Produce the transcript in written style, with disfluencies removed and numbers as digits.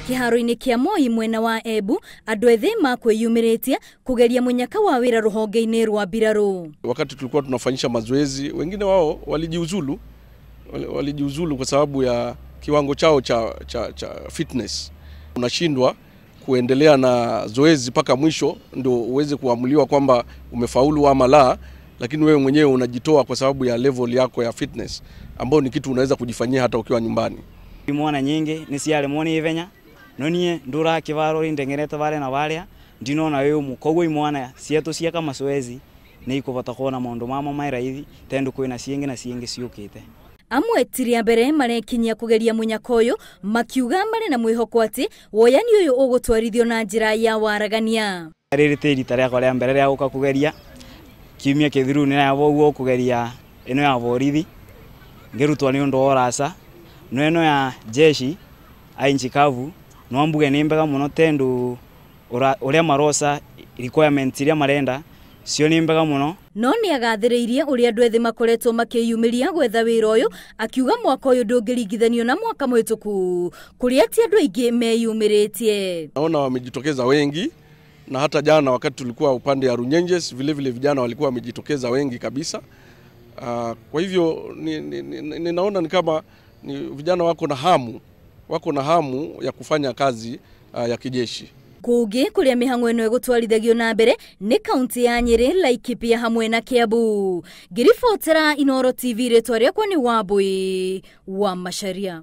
Kĩharo-inĩ kĩa Moi mwena wa Embu, andũ ethĩ makwĩyumĩrĩtie kugeria mũnyaka wa wĩra rũhonge-inĩ rwa mbirarũ. Wakati tulikuwa tunafanyisha mazoezi, wengine wao walijiuzulu, walijiuzulu kwa sababu ya kiwango chao cha fitness. Unashindwa kuendelea na zoezi mpaka mwisho ndio uweze kuamuliwa kwamba umefaulu ama la, lakini wewe mwenyewe unajitoa kwa sababu ya level yako ya fitness ambayo ni kitu unaweza kujifanyia hata ukiwa nyumbani. Imwana nyingi ni ciarĩ moni ivenya no nie ndura kivaro indengerete vale na varia ndinona wewe mukogo imwana cietu cieka mazoezi ni ikuvota kuona maundu mama mai raithi tendu kwina ciingi na ciingi ciukite. Amwe ti rĩa mbere marekinyia kugeria mũnyaka ũyũ makiuga marĩ na mwĩhoko atĩ woyani ũyũ ũgũtwarithio na njĩra ya waragania. Rĩrĩ ti rita rĩakwa rĩa mbere rĩa gũka kũgeria kiumia kĩthiru nĩ yavoguo kũgeria ĩno ya borithi ngĩrutwo nĩ ũndũ wa ũraca no ĩno ya jeshi a nchi kavu no mbuge nĩ mbega mũno tendu ũrĩa maroca requirements iria marenda cio nĩ mbega mũno. No nĩ agathĩrĩirie ũrĩa andũ ethĩ makoretwo makĩyumĩria gwetha wĩra ũyũ akiuga mwaka ũyũ ndũngĩringithanio na mwaka mũhĩtũku kũrĩa ti andũ aingĩ meyumĩrĩtie. Naona wamejitokeza wengi, na hata jana wakati tulikuwa upande ya Runyenjes vile vile vijana walikuwa wamejitokeza wengi kabisa. Kwa hivyo ninaona ni kama ni vijana wako na hamu ya kufanya kazi ya kijeshi. Kũngĩ kũrĩa mĩhang'o ĩno ĩgũtwarithagio na mbere nĩ kaunti ya Nyĩrĩ, Laikipia hamwe na Kiambu. Ngĩribotera Inooro TV, rĩtwa rĩakwa nĩ Wambui wa Macharia.